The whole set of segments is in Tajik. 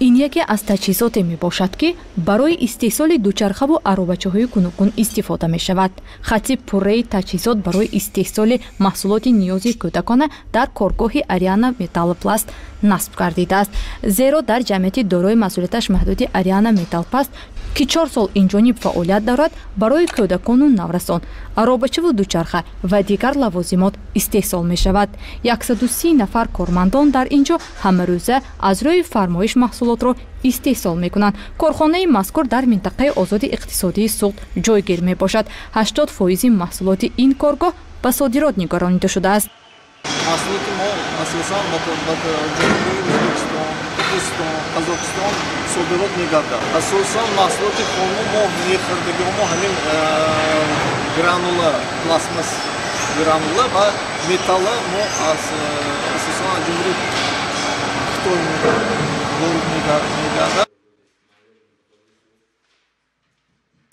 Ин яке аз таҷҳизоте мебошад, ки барои истеҳсоли дучархаву аробачаҳои гуногун истифода мешавад. Хати пурраи таҷҳизот барои истеҳсоли маҳсулоти ниёзи кӯдакона дар коргоҳи Ариана Металлопласт насб гардидааст. Зеро дар ҷамъияти дорои масъулияташ маҳдуди Ариана Металлпласт, ки 4 сол инҷониб фаъолият дорад, барои кӯдакону наврасон аробачаву дучарха ва дигар лавозимот истеҳсол мешавад. 130 нафар кормандон дар ин ҷо ҳамарӯза аз рӯи фармоиш маҳсулотро истеҳсол мекунанд. Корхонаи мазкур дар минтақаи озоди иқтисодии Суғд ҷойгир мебошад. 80% маҳсулоти ин коргоҳ ба содирот нигаронида шудааст. Маҳсулоти мо асосан ба ҷумҳурии Ӯзбекистон, Қирғизистон, Қазоқистон содирот мегардад. Асосан маҳсулоти хону мо мехӯрдагиҳо мо ҳамин гранула, пластмасс гранула ва металла мо асосан аз ҷумҳурии Хитой ворид мегардад.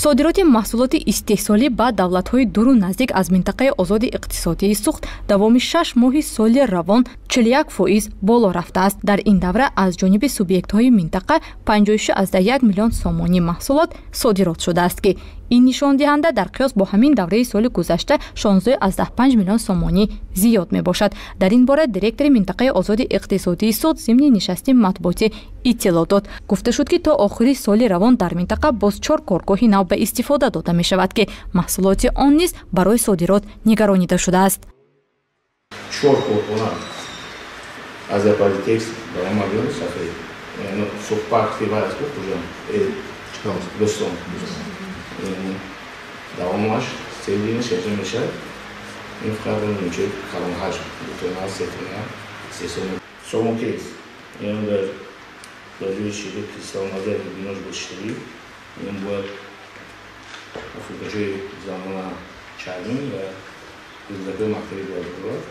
Содироти маҳсулоти истеҳсолӣ ба давлатҳои дуру наздик аз минтақаи озоди иқтисодии Суғд давоми 6 моҳи соли равон 41% боло рафтааст. Дар ин давра аз ҷониби субъектҳои минтақа 56,1 миллион сомонӣ маҳсулот содирот шудааст, ки ин нишондиҳанда дар қиёс бо ҳамин давраи соли гузашта 16,5 миллион сомонӣ зиёд мебошад. Дар ин бора директори минтақаи озоди иқтисодии Суғд зимни нишасти матбуотӣ иттилоъ дод. Гуфта шуд, ки то охири соли равон дар минтақа боз 4 коргоҳи нав ба истифода дода мешавад, ки маҳсулоти он низ барои содирот нигаронида шудааст. 4 корхона аз Аполитекс баромадем сафари Суғдпарк Бӯстон давомаш селини шаҷа мешавад. Ин фақат нимчаи калонҳаҷм 2 тона, 3 тона истеҳсол. Сомокейс ин дар ҷои шири кристалл омада, бинош бо ширӣ, ин бояд африкаҷои замона чармин ва рюкзакҳои мактабӣ бояд бурад.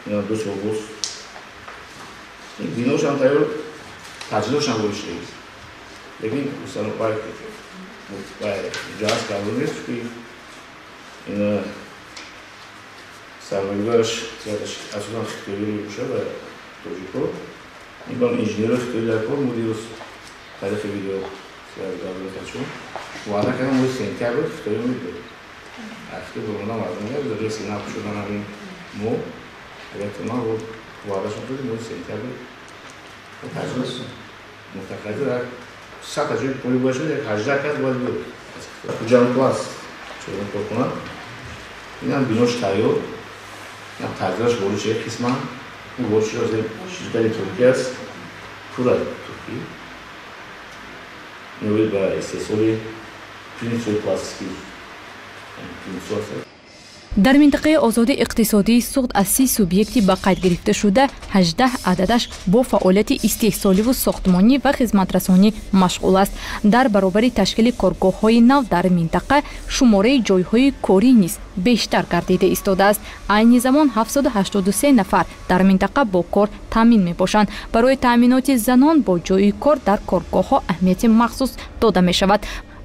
Ина 2 сол боз ин биношам тайёр, таҷҳизотшам ворид шудагист, лекин ҷаҳз карда нест, чунки ина сармоягузораш асосан хитоӣ мебошад ва тоҷикҳо. Ин бам инженерҳои хитоӣ дар кор. Мо дирӯз тариқи видео гап ваъда кардам, моҳи сентябр хитоӣ мебиёд. Хитои баромада мардум рейси нав шудан ҳамин мо агар ман ваъдашон додем, моҳи сентябр таҷҳиз мутақаддир 100 ҷои кори бояд шуд, 18 кас бояд биёд. Хуҷандпласт чорум корхона, инам бинош тайёр, инам таҷҳизоташ ворид шуда қисман, ин ворид шуда ширкати туркӣ аст, пурра туркӣ. Ин ба истеҳсоли плинтусҳои пластикӣ, плинтусҳо аст. Дар минтақаи озоди иқтисодии Суғд аз 30 субъекти ба қайд гирифта шуда 18 ададаш бо фаъолияти истеҳсоливу сохтмонӣ ва хизматрасонӣ машғул аст. Дар баробари ташкили коргоҳҳои нав дар минтақа шумораи ҷойҳои корӣ низ бештар гардида истодааст. Айни замон 783 нафар дар минтақа бо кор таъмин мебошанд. Барои таъминоти занон бо ҷойи кор дар коргоҳҳо аҳамияти махсус дода мешавад.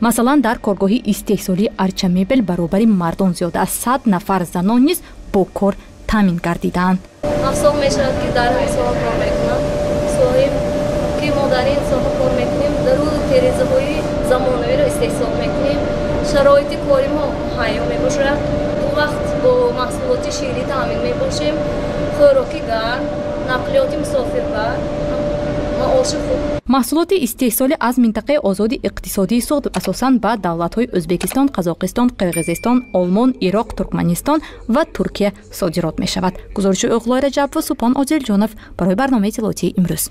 Масалан, дар коргоҳи истеҳсолии Арча Мебел баробари мардон зиёда аз 100 нафар занон низ бо кор таъмин гардидаанд. 7 сол мешавад, ки дар ҳамин соҳа кор мекунам. Соҳиб ки мо дар ин соҳа кор мекунем, дару терезаҳои замонавиро истеҳсол мекунем. Шароити кори мо муҳайё мебошад. Ду вақт бо маҳсулоти ширӣ таъмин мебошем, хӯроки гарм, нақлиёти мусофирбар, маоши хуб. Маҳсулоти истеҳсолӣ аз минтақаи озоди иқтисодии Суғд асосан ба давлатҳои Ӯзбекистон, Қазоқистон, Қирғизистон, Олмон, Ироқ, Туркманистон ва Туркия содирот мешавад. Гузориши Оғлои Раҷабов, Субҳон Одилҷонов барои барномаи иттилоотии имрӯз.